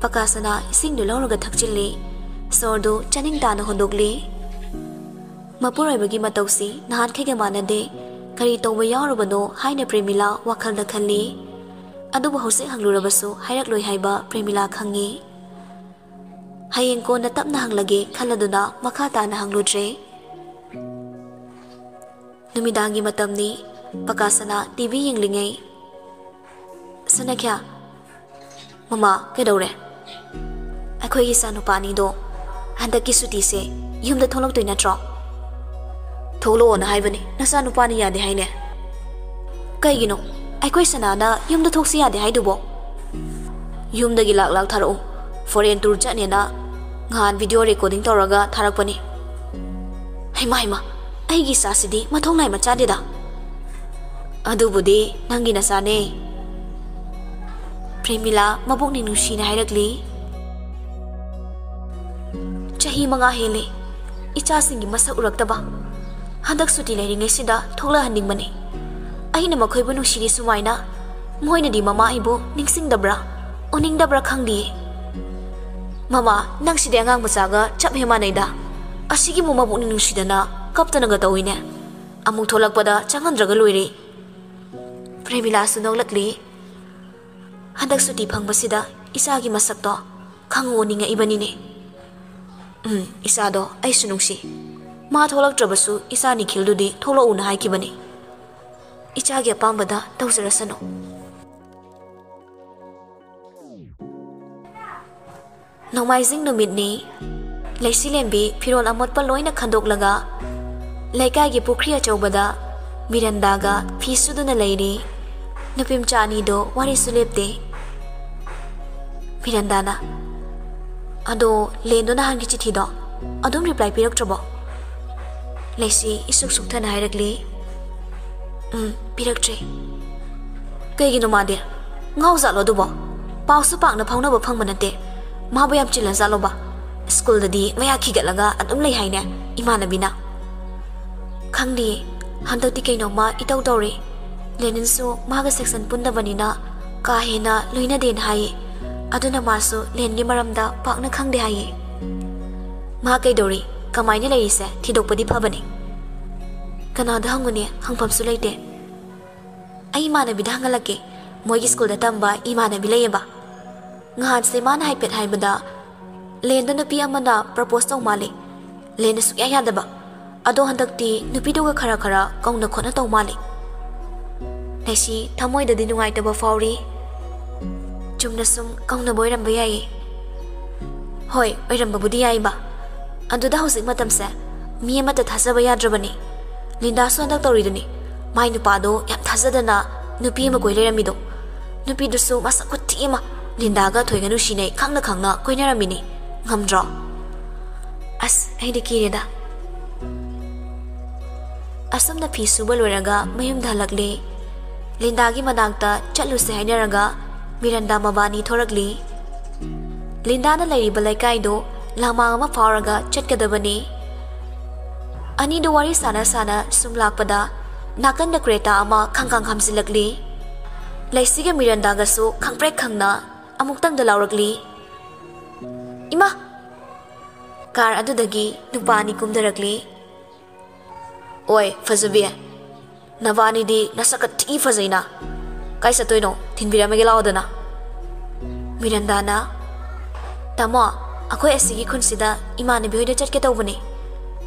ꯄꯀꯥꯁꯅꯥ ꯏꯁꯤꯡꯗꯨ ꯂꯧꯔꯒ ꯊꯛꯆꯤꯜꯂꯤ꯫ ꯁꯣꯔꯗꯨ ꯆꯥꯅꯤꯡ ꯇꯥꯅ ꯍꯣꯟꯗꯣꯛꯂꯤ꯫ ꯃꯄꯨꯔꯣꯏꯕꯒꯤ ꯃꯇꯧꯁꯤ ꯅꯍꯥꯟꯈꯩꯒ ꯃꯥꯟꯅꯗꯦ꯫ ꯀꯔꯤ ꯇꯧꯕ ꯌꯥꯎꯔꯕꯅꯣ ꯍꯥꯏꯅ ꯄ꯭ꯔꯦꯃꯤꯂꯥ ꯋꯥꯈꯜꯗ ꯈꯜꯂꯤ꯫ ꯑꯗꯨꯕꯨ ꯍꯧꯖꯤꯛ ꯍꯪꯂꯨꯔꯕꯁꯨ ꯍꯥꯏꯔꯛꯂꯣꯏ ꯍꯥꯏꯕ ꯄ꯭ꯔꯦꯃꯤꯂꯥ ꯈꯪꯉꯤ꯫ ꯍꯌꯦꯡ ꯀꯣꯟꯅ ꯇꯞꯅ ꯍꯪꯂꯒꯦ ꯈꯜꯂꯗꯨꯅ ꯃꯈꯥ ꯇꯥꯅ ꯍꯪꯂꯨꯗ꯭ꯔꯦ꯫ ꯅꯨꯃꯤꯗꯥꯡꯒꯤ ꯃꯇꯝꯅꯤ꯫ ꯄꯀꯥꯁꯅꯥ ꯇꯤ ꯚꯤ ꯌꯦꯡꯂꯤꯉꯩ, "ꯁꯅꯥꯈ꯭ꯌꯥ, ꯃꯃꯥ, ꯀꯩꯗꯧꯔꯦ? ꯑꯩꯈꯣꯏꯒꯤ ꯏꯆꯥꯅꯨꯄꯥ ꯑꯅꯤꯗꯣ ꯍꯟꯗꯛꯀꯤ ꯁꯨꯇꯤꯁꯦ ꯌꯨꯝꯗ ꯊꯣꯛꯂꯛꯇꯣꯏ ꯅꯠꯇ꯭ꯔꯣ?" "ꯊꯣꯛꯂꯛꯑꯣꯅ ꯍꯥꯏꯕꯅꯤ, ꯅꯆꯥꯅꯨꯄꯥꯅ ꯌꯥꯗꯦ ꯍꯥꯏꯅꯦ꯫ ꯀꯩꯒꯤꯅꯣ ꯑꯩꯈꯣꯏ ꯁꯅꯥꯅ ꯌꯨꯝꯗ ꯊꯣꯛꯁꯤ ꯌꯥꯗꯦ ꯍꯥꯏꯗꯨꯕꯣ? ꯌꯨꯝꯗꯒꯤ ꯂꯥꯛ ꯂꯥꯛ ꯊꯥꯔꯛꯎ, foreign tour ꯆꯠꯅꯦꯅ ꯉꯍꯥꯟ video recording ꯇꯧꯔꯒ ꯊꯥꯔꯛꯄꯅꯤ꯫ ꯍꯩꯃꯥ, ꯍꯩꯃꯥ, ꯑꯩꯒꯤ ꯏꯆꯥꯁꯤꯗꯤ ꯃꯊꯧ ꯅꯥꯏ ꯃꯆꯥꯗꯦꯗ꯫ ꯑꯗꯨꯕꯨꯗꯤ ꯅꯪꯒꯤ ꯅꯆꯥꯅꯦ꯫" ꯄ꯭ꯔꯦꯃꯤꯂꯥ ꯃꯕꯨꯛꯅꯤꯡ ꯅꯨꯡꯁꯤꯅ ꯍꯥꯏꯔꯛꯂꯤ꯫ "ꯆꯍꯤ ꯃꯉꯥ ꯍꯦꯜꯂꯦ ꯏꯆꯥꯁꯤꯡꯒꯤ ꯃꯁꯛ ꯎꯔꯛꯇꯕ꯫ ꯍꯟꯗꯛ ꯁꯨꯇꯤ ꯂꯩꯔꯤꯉꯩꯁꯤꯗ ꯊꯣꯛꯂꯛꯍꯟꯅꯤꯡꯕꯅꯤ꯫ ꯑꯩꯅ ꯃꯈꯣꯏꯕꯨ ꯅꯨꯡꯁꯤꯔꯤ ꯁꯨꯃꯥꯏꯅ, ꯃꯈꯣꯏꯅꯗꯤ ꯃꯃꯥ ꯑꯩꯕꯨ ꯅꯤꯡꯁꯤꯡꯗꯕ꯭ꯔꯥ, ꯎꯅꯤꯡꯗꯕ꯭ꯔꯥ ꯈꯪꯗꯤꯌꯦ꯫ ꯃꯃꯥ, ꯅꯪꯁꯤꯗꯤ ꯑꯉꯥꯡ ꯃꯆꯥꯒ ꯆꯞ ꯍꯦꯛ ꯃꯥꯟꯅꯩꯗ꯫ ꯑꯁꯤꯒꯤꯕꯨ ꯃꯕꯨꯛꯅꯤꯡ ꯅꯨꯡꯁꯤꯗꯅ ꯀꯞꯇꯅꯒ ꯇꯧꯏꯅꯦ꯫ ꯑꯃꯨꯛ ꯊꯣꯛꯂꯛꯄꯗ ꯆꯪꯍꯟꯗ꯭ꯔꯒ ꯂꯣꯏꯔꯦ꯫" ꯄ꯭ꯔꯦꯃꯤꯂꯥꯁꯨ ꯅꯣꯛꯂꯛꯂꯤ꯫ "ꯍꯟꯗꯛ ꯁꯨꯇꯤ ꯐꯪꯕꯁꯤꯗ ꯏꯆꯥꯒꯤ ꯃꯁꯛꯇꯣ ꯈꯪꯎ ꯎꯅꯤꯡꯉꯛꯏꯕꯅꯤꯅꯦ꯫ ꯎꯝ, ꯏꯆꯥꯗꯣ ꯑꯩꯁꯨ ꯅꯨꯡꯁꯤ꯫ ꯃꯥ ꯊꯣꯛꯂꯛꯇ꯭ꯔꯕꯁꯨ ꯏꯆꯥ ꯅꯤꯈꯤꯜꯗꯨꯗꯤ ꯊꯣꯛꯂꯛꯎꯅ ꯍꯥꯏꯈꯤꯕꯅꯤ꯫ ꯏꯆꯥꯒꯤ ꯑꯄꯥꯝꯕꯗ ꯇꯧꯖꯔꯁꯅꯨ꯫" ꯅꯣꯡꯃꯥꯏꯖꯤꯡ ꯅꯨꯃꯤꯠꯅꯤ꯫ ꯂꯩꯁꯤꯂꯦꯝꯕꯤ ꯐꯤꯔꯣꯜ ꯑꯃꯣꯠꯄ ꯂꯣꯏꯅ ꯈꯟꯗꯣꯛꯂꯒ ꯂꯩꯀꯥꯏꯒꯤ ꯄꯨꯈ꯭ꯔꯤ ꯑꯆꯧꯕꯗ ꯃꯤꯔꯟꯗꯥꯒ ꯐꯤ ꯁꯨꯗꯨꯅ ꯂꯩꯔꯤ꯫ ꯅꯨꯄꯤꯃꯆꯥ ꯑꯅꯤꯗꯣ ꯋꯥꯔꯤꯁꯨ ꯂꯦꯞꯇꯦ꯫ ꯃꯤꯔꯟꯗꯥꯅ, "ꯑꯗꯣ ꯂꯦꯟꯗꯣ ꯅꯍꯥꯟꯒꯤ ꯆꯤꯊꯤꯗꯣ ꯑꯗꯨꯝ reply ꯄꯤꯔꯛꯇ꯭ꯔꯕꯣ?" ꯂꯩꯁꯤ ꯏꯁꯨꯛ ꯁꯨꯛꯊꯅ ꯍꯥꯏꯔꯛꯂꯤ꯫ "ꯎꯝ, ꯄꯤꯔꯛꯇ꯭ꯔꯦ꯫" "ꯀꯩꯒꯤꯅꯣ ꯃꯥꯗꯤ? ꯉꯥꯎꯖꯥꯠꯂꯣ ꯑꯗꯨꯕꯣ? ꯄꯥꯎꯁꯨ ꯄꯥꯛꯅ ꯐꯥꯎꯅꯕ ꯐꯪꯕ ꯅꯠꯇꯦ꯫ ꯃꯥꯕꯨ ꯌꯥꯝ ꯆꯤꯜꯂꯖꯥꯠꯂꯣꯕ? ꯁ꯭ꯀꯨꯜꯗꯗꯤ ꯃꯌꯥ ꯈꯤꯒꯠꯂꯒ ꯑꯗꯨꯝ ꯂꯩ ꯍꯥꯏꯅꯦ ꯏꯃꯥꯟꯅꯕꯤꯅ꯫" "ꯈꯪꯗꯤꯌꯦ, ꯍꯟꯗꯛꯇꯤ ꯀꯩꯅꯣꯝꯃ ꯏꯇꯧ ꯇꯧꯔꯦ꯫ ꯂꯦꯅꯤꯟꯁꯨ ꯃꯥꯒ section ꯄꯨꯟꯗꯕꯅꯤꯅ ꯀꯥ ꯍꯦꯟꯅ ꯂꯣꯏꯅꯗꯦꯅ ꯍꯥꯏꯌꯦ꯫ ꯑꯗꯨꯅ ꯃꯥꯁꯨ ꯂꯦꯟꯒꯤ ꯃꯔꯝꯗ ꯄꯥꯛꯅ ꯈꯪꯗꯦ ꯍꯥꯏꯌꯦ꯫" "ꯃꯥ ꯀꯩꯗꯧꯔꯤ? ꯀꯃꯥꯏꯅ ꯂꯩꯔꯤꯁꯦ ꯊꯤꯗꯣꯛꯄꯗꯤ ꯐꯕꯅꯦ꯫ ꯀꯅꯥꯗ ꯍꯪꯉꯨꯅꯤ, ꯍꯪꯐꯝꯁꯨ ꯂꯩꯇꯦ꯫ ꯑꯩ ꯏꯃꯥꯟꯅꯕꯤꯗ ꯍꯪꯍꯜꯂꯛꯀꯦ꯫ ꯃꯣꯏꯒꯤ ꯁ꯭ꯀꯨꯜꯗ ꯇꯝꯕ ꯏꯃꯥꯟꯅꯕꯤ ꯂꯩꯌꯦꯕ꯫ ꯉꯍꯥꯟꯁꯦ ꯃꯥꯅ ꯍꯥꯏꯐꯦꯠ ꯍꯥꯏꯕꯗ, ꯂꯦꯟꯗ ꯅꯨꯄꯤ ꯑꯃꯅ ꯄ꯭ꯔꯄꯣꯁ ꯇꯧ ꯃꯥꯜꯂꯦ꯫ ꯂꯦꯟꯅ ꯁꯨꯛꯌꯥ ꯌꯥꯗꯕ꯫ ꯑꯗꯣ ꯍꯟꯗꯛꯇꯤ ꯅꯨꯄꯤꯗꯨꯒ ꯈꯔ ꯈꯔ ꯀꯧꯅ ꯈꯣꯠꯅ ꯇꯧ ꯃꯥꯜꯂꯦ꯫ ꯂꯩꯁꯤ ꯊꯃꯣꯏꯗꯗꯤ ꯅꯨꯡꯉꯥꯏꯇꯕ ꯐꯥꯎꯔꯤ꯫ ꯆꯨꯝꯅ ꯁꯨꯝ ꯀꯧꯅꯕ ꯑꯣꯏꯔꯝꯕ ꯌꯥꯏꯌꯦ꯫ ꯍꯣꯏ, ꯑꯣꯏꯔꯝꯕꯕꯨꯗꯤ ꯌꯥꯏꯕ꯫ ꯑꯗꯨꯗ ꯍꯧꯖꯤꯛ ꯃꯇꯝꯁꯦ ꯃꯤ ꯑꯃꯠꯇ ꯊꯥꯖꯕ ꯌꯥꯗ꯭ꯔꯕꯅꯤ꯫ ꯂꯤꯟꯗꯥꯁꯨ ꯍꯟꯗꯛ ꯇꯧꯔꯤꯗꯨꯅꯤ꯫ ꯃꯥꯏ ꯅꯨꯄꯥꯗꯣ ꯌꯥꯝ ꯊꯥꯖꯗꯅ ꯅꯨꯄꯤ ꯑꯃ ꯀꯣꯏ ꯂꯩꯔꯝꯃꯤꯗꯣ꯫ ꯅꯨꯄꯤꯗꯨꯁꯨ ꯃꯁꯛ ꯈꯨꯊꯤ ꯑꯃ, ꯂꯤꯟꯗꯥꯒ ꯊꯣꯏꯒ ꯅꯨꯡꯁꯤꯅꯩ ꯈꯪꯅ ꯈꯪꯅ ꯀꯣꯏꯅꯔꯝꯃꯤꯅꯤ꯫ ꯉꯝꯗ꯭ꯔꯣ? ꯑꯁ, ꯑꯩꯗꯤ ꯀꯤꯔꯦꯗ꯫ ꯑꯁꯨꯝꯅ ꯐꯤ ꯁꯨꯕ ꯂꯣꯏꯔꯒ ꯃꯌꯨꯝꯗ ꯍꯜꯂꯛꯂꯦ꯫ ꯂꯤꯟꯗꯥꯒꯤ ꯃꯅꯥꯛꯇ ꯆꯠꯂꯨꯁꯦ ꯍꯥꯏꯅꯔꯒ ꯃꯤꯔꯟꯗꯥ ꯃꯕꯥꯅꯤ ꯊꯣꯔꯛꯂꯤ꯫ ꯂꯤꯟꯗꯥꯅ ꯂꯩꯔꯤꯕ ꯂꯩꯀꯥꯏꯗꯣ ꯂꯃꯥꯡ ꯑꯃ ꯐꯥꯎꯔꯒ ꯆꯠꯀꯗꯕꯅꯤ꯫ ꯑꯅꯤꯗꯨ ꯋꯥꯔꯤ ꯁꯥꯟꯅ ꯁꯥꯟꯅ ꯁꯨꯝ ꯂꯥꯛꯄꯗ ꯅꯥꯀꯟꯗ ꯀ꯭ꯔꯦꯇꯥ ꯑꯃ ꯈꯪꯈꯥꯡ ꯈꯥꯝꯖꯤꯜꯂꯛꯂꯤ꯫ ꯂꯩꯁꯤꯒ ꯃꯤꯔꯟꯗꯥꯒꯁꯨ ꯈꯪꯄ꯭ꯔꯦꯛ ꯈꯪꯅ ꯑꯃꯨꯛꯇꯪꯗ ꯂꯥꯎꯔꯛꯂꯤ꯫ "ꯏꯃꯥ!" ꯀꯥꯔ ꯑꯗꯨꯗꯒꯤ ꯅꯨꯄꯥ ꯑꯅꯤ ꯀꯨꯝꯊꯔꯛꯂꯤ꯫ "ꯑꯣꯏ, ꯐꯖꯕꯤ, ꯅꯕꯥꯅꯤꯗꯤ ꯅꯁꯛꯀ ꯊꯤ ꯐꯖꯩꯅ꯫ ꯀꯥꯏ ꯆꯠꯇꯣꯏꯅꯣ? ꯊꯤꯟꯕꯤꯔꯝꯃꯒꯦ ꯂꯥꯛꯑꯣꯗꯅ꯫" ꯃꯤꯔꯟꯗꯥꯅ, "ꯇꯥꯃꯣ, ꯑꯩꯈꯣꯏ ꯑꯁꯤꯒꯤ ꯈꯨꯟꯁꯤꯗ ꯏꯃꯥꯟꯅꯕꯤ ꯍꯣꯏꯗ ꯆꯠꯀꯦ ꯇꯧꯕꯅꯦ꯫"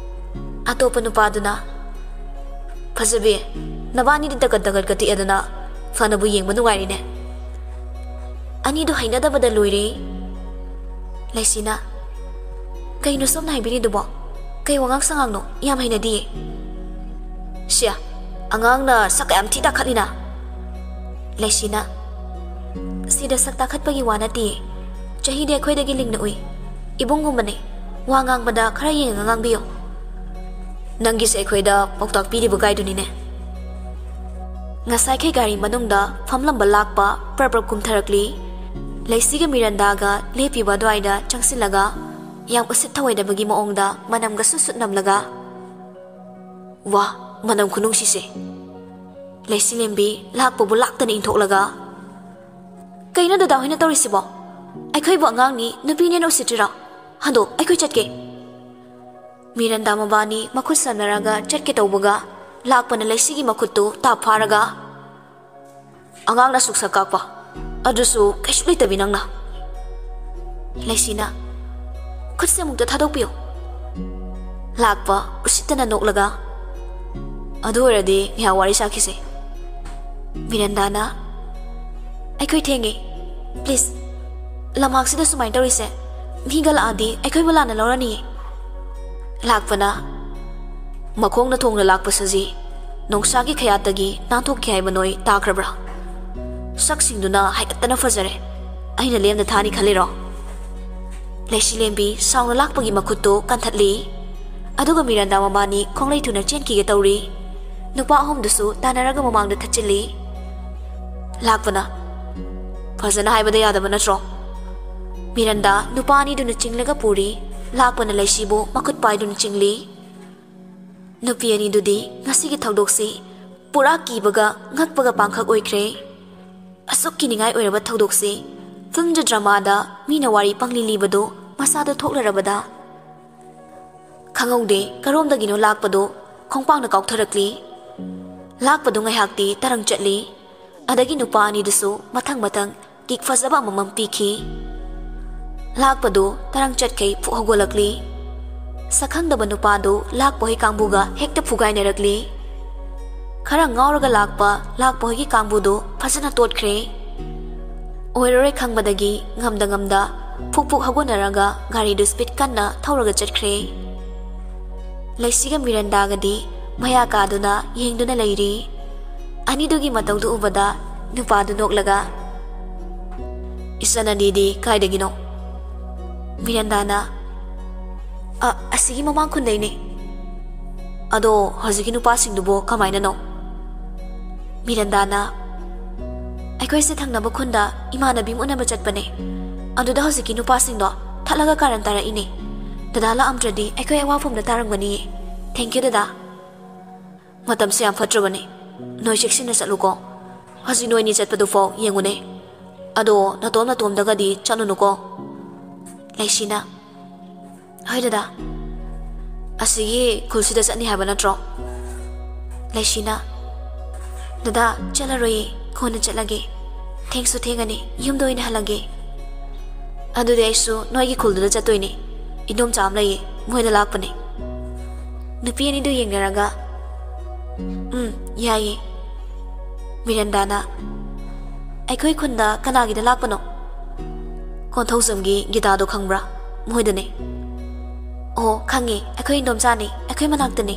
ꯑꯇꯣꯞꯄ ꯅꯨꯄꯥꯗꯨꯅ, "ꯐꯖꯕꯤ, ꯅꯕꯥꯅꯤꯗꯤ ꯇꯒꯠ ꯇꯒꯠꯀ ꯇꯦꯛꯑꯗꯅ ꯐꯅꯕꯨ ꯌꯦꯡꯕ ꯅꯨꯡꯉꯥꯏꯔꯤꯅꯦ꯫" ꯑꯅꯤꯗꯨ ꯍꯩꯅꯗꯕꯗ ꯂꯣꯏꯔꯦ꯫ ꯂꯩꯁꯤꯅ, "ꯀꯩꯅꯣ ꯁꯣꯝꯅ ꯍꯥꯏꯕꯤꯔꯤꯗꯨꯕꯣ? ꯀꯩ ꯋꯥꯉꯥꯡ ꯁꯉꯥꯡꯅꯣ? ꯌꯥꯝ ꯍꯩꯅꯗꯤꯌꯦ꯫" "ꯁꯤꯌꯥ, ꯑꯉꯥꯡꯅ ꯁꯛ ꯀꯌꯥꯝ ꯊꯤ ꯇꯥꯈꯠꯂꯤꯅ?" ꯂꯩꯁꯤꯅ, "ꯁꯤꯗ ꯁꯛ ꯇꯥꯈꯠꯄꯒꯤ ꯋꯥ ꯅꯠꯇꯤꯌꯦ꯫ ꯆꯍꯤꯗꯤ ꯑꯩꯈꯣꯏꯗꯒꯤ ꯂꯤꯡꯅ ꯎꯏ꯫ ꯏꯕꯨꯡꯒꯨꯝꯕꯅꯦ꯫ ꯋꯥ ꯉꯥꯡꯕꯗ ꯈꯔ ꯌꯦꯡꯉꯒ ꯉꯥꯡꯕꯤꯌꯣ꯫" "ꯅꯪꯒꯤꯁꯦ ꯑꯩꯈꯣꯏꯗ ꯄꯥꯎꯇꯥꯛ ꯄꯤꯔꯤꯕ ꯒꯥꯏꯗꯨꯅꯤꯅꯦ꯫" ꯉꯁꯥꯏꯈꯩ ꯒꯥꯔꯤ ꯃꯅꯨꯡꯗ ꯐꯝꯂꯝꯕ ꯂꯥꯛꯄ ꯄ꯭ꯔꯞ ꯄ꯭ꯔꯞ ꯀꯨꯝꯊꯔꯛꯂꯤ꯫ ꯂꯩꯁꯤꯒ ꯃꯤꯔꯟꯗꯥꯒ ꯂꯦꯞꯄꯤꯕ ꯑꯗꯨꯋꯥꯏꯗ ꯆꯪꯁꯤꯜꯂꯒ ꯌꯥꯝ ꯎꯁꯤꯠ ꯊꯑꯣꯏꯗꯕꯒꯤ ꯃꯑꯣꯡꯗ ꯃꯅꯝꯒ ꯁꯨꯠ ꯁꯨꯠ ꯅꯝꯂꯒ, "ꯋꯥ, ꯃꯅꯝ ꯈꯨꯅꯨꯡꯁꯤꯁꯦ!" ꯂꯩꯁꯤꯂꯦꯝꯕꯤ ꯂꯥꯛꯄꯕꯨ ꯂꯥꯛꯇꯅ ꯏꯟꯊꯣꯛꯂꯒ, "ꯀꯩꯅꯣ ꯗꯗꯥ ꯍꯣꯏꯅ ꯇꯧꯔꯤꯁꯤꯕꯣ? ꯑꯩꯈꯣꯏꯕꯨ ꯑꯉꯥꯡꯅꯤ, ꯅꯨꯄꯤꯅꯦꯅ ꯎꯁꯤꯠꯇ꯭ꯔꯤꯔꯣ? ꯍꯟꯗꯣ, ꯑꯩꯈꯣꯏ ꯆꯠꯀꯦ꯫" ꯃꯤꯔꯟꯗꯥ ꯃꯕꯥꯅꯤ ꯃꯈꯨꯠ ꯁꯝꯅꯔꯒ ꯆꯠꯀꯦ ꯇꯧꯕꯒ, ꯂꯥꯛꯄꯅ ꯂꯩꯁꯤꯒꯤ ꯃꯈꯨꯠꯇꯨ ꯇꯥꯞ ꯐꯥꯔꯒ, "ꯑꯉꯥꯡꯅ ꯁꯨꯛꯁꯛ ꯀꯥꯛꯄ, ꯑꯗꯨꯁꯨ ꯀꯩꯁꯨ ꯂꯩꯇꯕꯤ ꯅꯪꯅ!" ꯂꯩꯁꯤꯅ, "ꯈꯨꯠꯁꯦ ꯑꯃꯨꯛꯇ ꯊꯥꯗꯣꯛꯄꯤꯌꯨ꯫" ꯂꯥꯛꯄ ꯎꯁꯤꯠꯇꯅ ꯅꯣꯛꯂꯒ, "ꯑꯗꯨ ꯑꯣꯏꯔꯗꯤ ꯉꯥꯏꯍꯥꯛ ꯋꯥꯔꯤ ꯁꯥꯈꯤꯁꯦ꯫" ꯃꯤꯔꯟꯗꯥꯅ, "ꯑꯩꯈꯣꯏ ꯊꯦꯡꯉꯦ꯫ ꯄ꯭ꯂꯤꯖ, ꯂꯝꯍꯥꯡꯁꯤꯗ ꯁꯨꯃꯥꯏꯅ ꯇꯧꯔꯤꯁꯦ, ꯃꯤꯒ ꯂꯥꯛꯑꯗꯤ ꯑꯩꯈꯣꯏꯕꯨ ꯂꯥꯟꯅ ꯂꯧꯔꯅꯤꯌꯦ꯫" ꯂꯥꯛꯄꯅ, "ꯃꯈꯣꯡꯅ ꯊꯣꯡꯅ ꯂꯥꯛꯄ ꯁꯖꯤ, ꯅꯣꯡꯁꯥꯒꯤ ꯈꯌꯥꯠꯇꯒꯤ ꯅꯥꯟꯊꯣꯛꯈꯤ ꯍꯥꯏꯕ ꯅꯣꯏ ꯇꯥꯈ꯭ꯔꯕ꯭ꯔꯥ? ꯁꯛꯁꯤꯡꯗꯨꯅ ꯍꯥꯏꯒꯠꯇꯅ ꯐꯖꯔꯦ, ꯑꯩꯅ ꯂꯦꯝꯅ ꯊꯥꯅꯤ ꯈꯜꯂꯤꯔꯣ?" ꯂꯩꯁꯤꯂꯦꯝꯕꯤ ꯁꯥꯎꯅ ꯂꯥꯛꯄꯒꯤ ꯃꯈꯨꯠꯇꯨ ꯀꯟꯊꯠꯂꯤ꯫ ꯑꯗꯨꯒ ꯃꯤꯔꯟꯗꯥ ꯃꯕꯥꯅꯤ ꯈꯣꯡꯂꯩ ꯊꯨꯅ ꯆꯦꯟꯈꯤꯒꯦ ꯇꯧꯔꯤ꯫ ꯅꯨꯄꯥ ꯑꯍꯨꯝꯗꯨꯁꯨ ꯇꯥꯟꯅꯔꯒ ꯃꯃꯥꯡꯗ ꯊꯠꯆꯤꯜꯂꯤ꯫ ꯂꯥꯛꯄꯅ, "ꯐꯖꯅ ꯍꯥꯏꯕꯗ ꯌꯥꯗꯕ ꯅꯠꯇ꯭ꯔꯣ?" ꯃꯤꯔꯟꯗꯥ ꯅꯨꯄꯥ ꯑꯅꯤꯗꯨꯅ ꯆꯤꯡꯂꯒ ꯄꯨꯔꯤ꯫ ꯂꯥꯛꯄꯅ ꯂꯩꯁꯤꯕꯨ ꯃꯈꯨꯠ ꯄꯥꯏꯗꯨꯅ ꯆꯤꯡꯂꯤ꯫ ꯅꯨꯄꯤ ꯑꯅꯤꯗꯨꯗꯤ ꯉꯁꯤꯒꯤ ꯊꯧꯗꯣꯛꯁꯤ ꯄꯨꯔꯥ ꯀꯤꯕꯒ ꯉꯛꯄꯒ ꯄꯥꯡꯈꯛ ꯑꯣꯏꯈ꯭ꯔꯦ꯫ ꯑꯁꯨꯛ ꯀꯤꯅꯤꯡꯉꯥꯏ ꯑꯣꯏꯔꯕ ꯊꯧꯗꯣꯛꯁꯤ ꯐꯤꯜꯝꯗ, ꯗ꯭ꯔꯃꯥꯗ ꯃꯤꯅ ꯋꯥꯔꯤ ꯄꯪꯂꯤ ꯂꯤꯕꯗꯨ ꯃꯁꯥꯗ ꯊꯣꯛꯂꯔꯕꯗ? ꯈꯪꯍꯧꯗꯦ, ꯀꯔꯣꯝꯗꯒꯤꯅꯣ ꯂꯥꯛꯄꯗꯨ ꯈꯣꯡꯄꯥꯛꯅ ꯀꯥꯎꯊꯔꯛꯂꯤ꯫ ꯂꯥꯛꯄꯗꯨ ꯉꯥꯏꯍꯥꯛꯇꯤ ꯇꯔꯪ ꯆꯠꯂꯤ꯫ ꯑꯗꯒꯤ ꯅꯨꯄꯥ ꯑꯅꯤꯗꯨꯁꯨ ꯃꯊꯪ ꯃꯊꯪ ꯀꯤꯛ ꯐꯖꯕ ꯑꯃꯃꯝ ꯄꯤꯈꯤ꯫ ꯂꯥꯛꯄꯗꯨ ꯇꯔꯪ ꯆꯠꯈꯩ ꯐꯨꯛ ꯍꯧꯒꯠꯂꯛꯂꯤ꯫ ꯁꯛꯈꯪꯗꯕ ꯅꯨꯄꯥꯗꯨ ꯂꯥꯛꯄ ꯍꯣꯏ ꯀꯥꯡꯕꯨꯒ ꯍꯦꯛꯇ ꯐꯨꯒꯥꯏꯅꯔꯛꯂꯤ꯫ ꯈꯔ ꯉꯥꯎꯔꯒ ꯂꯥꯛꯄ ꯂꯥꯛꯄ ꯍꯣꯏꯒꯤ ꯀꯥꯡꯕꯨꯗꯨ ꯐꯖꯅ ꯇꯣꯠꯈ꯭ꯔꯦ꯫ ꯑꯣꯏꯔꯔꯣꯏ ꯈꯪꯕꯗꯒꯤ ꯉꯝꯗ ꯉꯝꯗ ꯐꯨꯛ ꯐꯨꯛ ꯍꯧꯒꯠꯅꯔꯒ ꯒꯥꯔꯤꯗꯨ ꯁ꯭ꯄꯤꯗ ꯀꯟꯅ ꯊꯧꯔꯒ ꯆꯠꯈ꯭ꯔꯦ꯫ ꯂꯩꯁꯤꯒ ꯃꯤꯔꯟꯗꯥꯒꯗꯤ ꯃꯌꯥ ꯀꯥꯗꯨꯅ ꯌꯦꯡꯗꯨꯅ ꯂꯩꯔꯤ꯫ ꯑꯅꯤꯗꯨꯒꯤ ꯃꯇꯧꯗꯨ ꯎꯕꯗ ꯅꯨꯄꯥꯗꯨ ꯅꯣꯛꯂꯒ, "ꯏꯆꯟ ꯑꯅꯤꯗꯤ ꯀꯥꯏꯗꯒꯤꯅꯣ?" ꯃꯤꯔꯟꯗꯥꯅ, "ꯑ, ꯑꯁꯤꯒꯤ ꯃꯃꯥꯡ ꯈꯨꯟꯗꯩꯅꯦ꯫" "ꯑꯗꯣ ꯍꯧꯖꯤꯛꯀꯤ ꯅꯨꯄꯥꯁꯤꯡꯗꯨꯕꯣ ꯀꯃꯥꯏꯅꯅꯣ?" ꯃꯤꯔꯟꯗꯥꯅ, "ꯑꯩꯈꯣꯏꯁꯦ ꯊꯪꯅꯕ ꯈꯨꯟꯗ ꯏꯃꯥꯟꯅꯕꯤ ꯑꯃ ꯎꯅꯕ ꯆꯠꯄꯅꯦ꯫ ꯑꯗꯨꯗ ꯍꯧꯖꯤꯛꯀꯤ ꯅꯨꯄꯥꯁꯤꯡꯗꯣ ꯊꯠꯂꯒ ꯀꯥꯔꯟ ꯇꯥꯔꯛꯏꯅꯦ꯫ ꯗꯗꯥ ꯂꯥꯛꯑꯝꯗ꯭ꯔꯗꯤ ꯑꯩꯈꯣꯏ ꯑꯋꯥꯐꯝꯗ ꯇꯥꯔꯝꯒꯅꯤꯌꯦ꯫ Thank you, ꯗꯗꯥ꯫" "ꯃꯇꯝꯁꯦ ꯌꯥꯝ ꯐꯠꯇ꯭ꯔꯕꯅꯦ꯫ ꯅꯣꯏ ꯆꯦꯛꯁꯤꯟꯅ ꯆꯠꯂꯨꯀꯣ꯫ ꯍꯧꯖꯤꯛ ꯅꯣꯏꯅꯤ ꯆꯠꯄꯗꯨꯐꯥꯎ ꯌꯦꯡꯉꯨꯅꯦ꯫ ꯑꯗꯣ ꯅꯇꯣꯝ ꯅꯇꯣꯝꯗꯒꯗꯤ ꯆꯠꯂꯨꯅꯨꯀꯣ꯫" ꯂꯩꯁꯤꯅ, "ꯍꯣꯏ, ꯗꯗꯥ꯫" ꯑꯁꯤꯒꯤ ꯈꯨꯜꯁꯤꯗ ꯆꯠꯅꯤ ꯍꯥꯏꯕ ꯅꯠꯇ꯭ꯔꯣ? ꯂꯩꯁꯤꯅ, "ꯗꯗꯥ, ꯆꯠꯂꯔꯣꯏꯌꯦ, ꯀꯣꯟꯅ ꯆꯠꯂꯒꯦ꯫ ꯊꯦꯡꯁꯨ ꯊꯦꯡꯉꯅꯤ, ꯌꯨꯝꯗ ꯑꯣꯏꯅ ꯍꯜꯂꯒꯦ꯫ ꯑꯗꯨꯗꯤ ꯑꯩꯁꯨ ꯅꯣꯏꯒꯤ ꯈꯨꯜꯗꯨꯗ ꯆꯠꯇꯣꯏꯅꯦ꯫ ꯏꯗꯣꯝꯆꯥ ꯑꯃ ꯂꯩꯌꯦ, ꯃꯣꯏꯗ ꯂꯥꯛꯄꯅꯦ꯫" ꯅꯨꯄꯤ ꯑꯅꯤꯗꯨ ꯌꯦꯡꯅꯔꯒ, "ꯎꯝ, ꯌꯥꯏꯌꯦ꯫" ꯃꯤꯔꯦꯟꯗꯥꯅ, "ꯑꯩꯈꯣꯏ ꯈꯨꯟꯗ ꯀꯅꯥꯒꯤꯗ ꯂꯥꯛꯄꯅꯣ?" "ꯀꯣꯟꯊꯧꯖꯝꯒꯤ ꯒꯤꯇꯥꯗꯣ ꯈꯪꯕ꯭ꯔꯥ? ꯃꯣꯏꯗꯅꯦ꯫" "ꯑꯣ, ꯈꯪꯉꯦ, ꯑꯩꯈꯣꯏ ꯏꯟꯗꯣꯝꯆꯥꯅꯦ, ꯑꯩꯈꯣꯏ ꯃꯅꯥꯛꯇꯅꯦ꯫"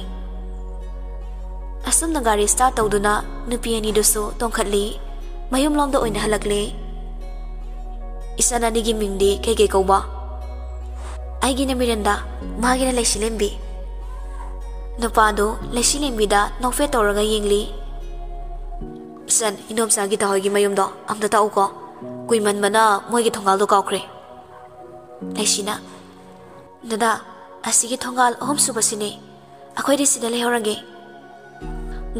ꯑꯁꯨꯝꯅ ꯒꯥꯔꯤ ꯁ꯭ꯇꯥꯔꯠ ꯇꯧꯗꯨꯅ ꯅꯨꯄꯤ ꯑꯅꯤꯗꯨꯁꯨ ꯇꯣꯡꯈꯠꯂꯤ, ꯃꯌꯨꯝꯂꯣꯝꯗ ꯑꯣꯏꯅ ꯍꯜꯂꯛꯂꯦ꯫ "ꯏꯆꯟ ꯑꯅꯤꯒꯤ ꯃꯤꯡꯗꯤ ꯀꯩꯀꯩ ꯀꯧꯕ?" "ꯑꯩꯒꯤꯅ ꯃꯤꯔꯦꯟꯗꯥ, ꯃꯥꯒꯤꯅ ꯂꯩꯁꯤꯂꯦꯝꯕꯤ꯫" ꯅꯨꯄꯥꯗꯨ ꯂꯩꯁꯤꯂꯦꯝꯕꯤꯗ ꯅꯣꯛꯐꯦꯠ ꯇꯧꯔꯒ ꯌꯦꯡꯂꯤ꯫ "ꯏꯆꯟ, ꯏꯟꯗꯣꯝꯆꯥ ꯒꯤꯇꯥ ꯍꯣꯏꯒꯤ ꯃꯌꯨꯝꯗꯣ ꯑꯝꯇ ꯇꯥꯛꯎꯀꯣ꯫ ꯀꯨꯏꯃꯟꯕꯅ ꯃꯣꯏꯒꯤ ꯊꯣꯡꯒꯥꯜꯗꯣ ꯀꯥꯎꯈ꯭ꯔꯦ꯫" ꯂꯩꯁꯤꯅ, "ꯗꯗꯥ, ꯑꯁꯤꯒꯤ ꯊꯣꯡꯒꯥꯜ ꯑꯍꯨꯝꯁꯨꯕꯁꯤꯅꯦ꯫ ꯑꯩꯈꯣꯏꯗꯤ ꯁꯤꯗ ꯂꯩꯍꯧꯔꯒꯦ꯫"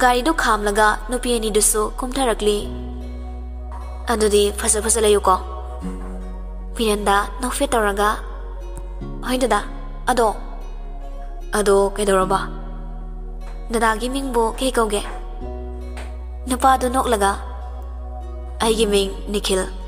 ꯒꯥꯔꯤꯗꯨ ꯈꯥꯝꯂꯒ ꯅꯨꯄꯤ ꯑꯅꯤꯗꯨꯁꯨ ꯀꯨꯝꯊꯔꯛꯂꯤ꯫ "ꯑꯗꯨꯗꯤ ꯐꯖ ꯐꯖ ꯂꯩꯌꯨꯀꯣ꯫" ꯃꯤꯔꯦꯟꯗꯥ ꯅꯣꯛꯐꯦꯠ ꯇꯧꯔꯒ, "ꯍꯣꯏ ꯗꯗꯥ, ꯑꯗꯣ꯫" "ꯑꯗꯣ ꯀꯩꯗꯧꯔꯕ?" "ꯗꯗꯥꯒꯤ ꯃꯤꯡꯕꯨ ꯀꯩ ꯀꯧꯒꯦ?" ꯅꯨꯄꯥꯗꯨ ꯅꯣꯛꯂꯒ, "ꯑꯩꯒꯤ ꯃꯤꯡ ꯅꯤꯈꯤꯜ꯫"